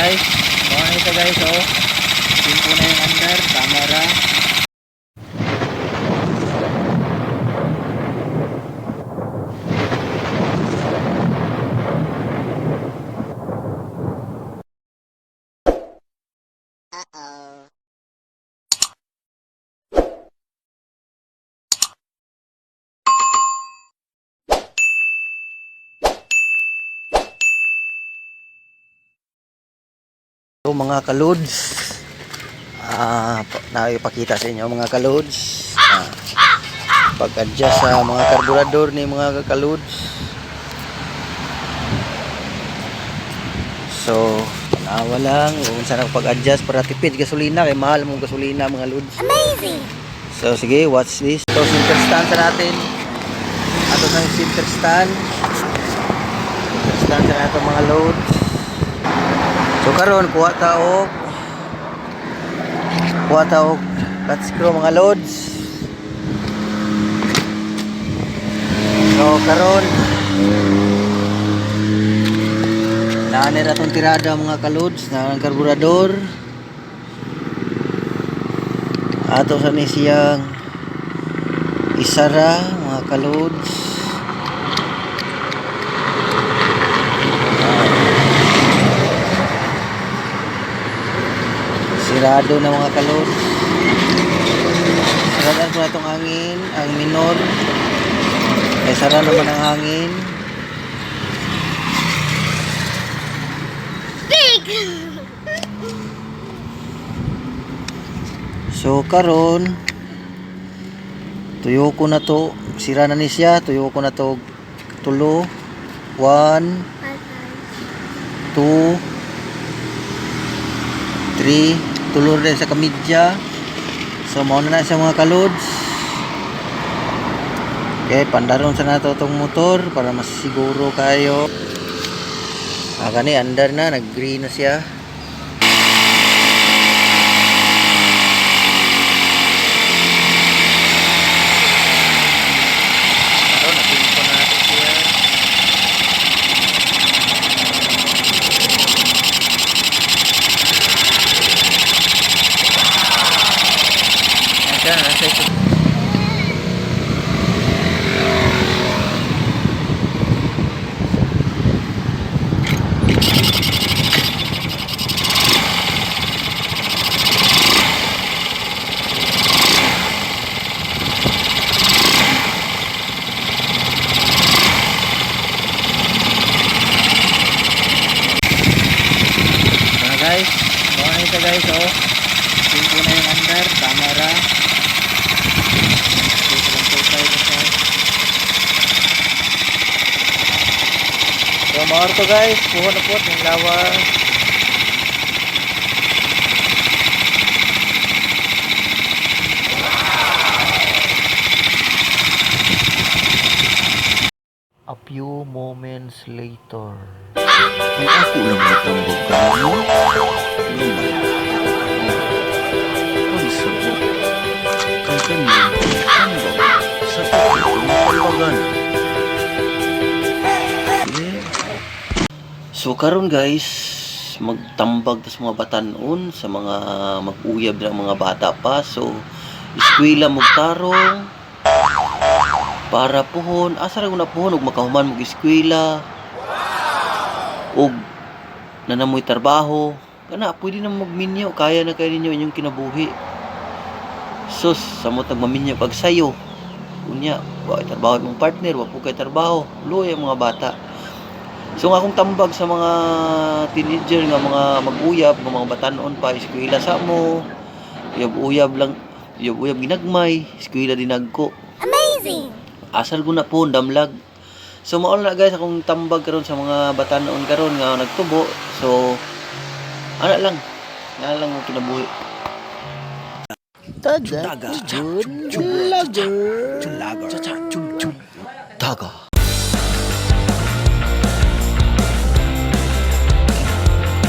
Guys, mao na ito, guys, oh. Simple na yung andar, tama ra. So mga kalods, naipakita sa inyo, mga kalods, pag-adjust sa mga karburador ni mga kalods. So, tanawa lang kung saan ako pag-adjust para tipid gasolina kay mahal mong gasolina, mga lods. Amazing! So sige, watch this. So center stand sa natin. Ato sa center stand. Center stand sa nato, mga loads. So karon kuha ta og clutch screw, mga loads. So karon naa na tong tirada, mga kalods, na ang karburador. Ato sa ni siyang isara, mga kalods. Sirado na, mga kalods. Siradan ko na itong hangin, ang minor. Ay, sara naman ang hangin. Big! So karon tuyo ko na to, sira na ni siya, tuyo ko na to tulo. 1, 2, 3, tulo rin sa kamidya. So mao na na siya, mga kalods. Okay, pandaron sa nato tong motor para mas siguro kayo. Kani andar na, nag-green na siya. Karon napinto na natin siya. Ayan siya, nasa ito. Mga guys, mao na ito, guys, oh. Simple na yung andar, tama ra. 2.725 na siya. So mao to, guys, puhon na po yung lawas. A few moments later. Ang ako lang natambog kanino, lumay. Pagsabot, kay kani, tambag sa akong tambagan. Eh, So karon, guys, magtambag ta sa mga batanon, sa mga mag-uyab ng mga bata pa. So eskwela magtarong para puhon, asa ra na puhon ug makahuman mo eskwela. Ug nanamoy trabaho, kana pwede na magminyo, kaya na kayo ninyo inyong kinabuhi. Sus, samot nagmaminyo pag sayo. Unya, wa kay trabaho imong partner, wa po kay trabaho, luoy ang mga bata. So ang akong tambag sa mga teenager nga mga mag-uyab, nga mga batanon pa, eskwela sa mo, uyab-uyab lang, uyab-uyab ginagmay, eskwela dinagko. Amazing! Asal ko na po, damlag. So mao na, guys, akong tambag karon sa mga batanon karon nga nagtubo. So ana lang, ana lang ang kinabuhi. Taga, Jun, Lager. Taga.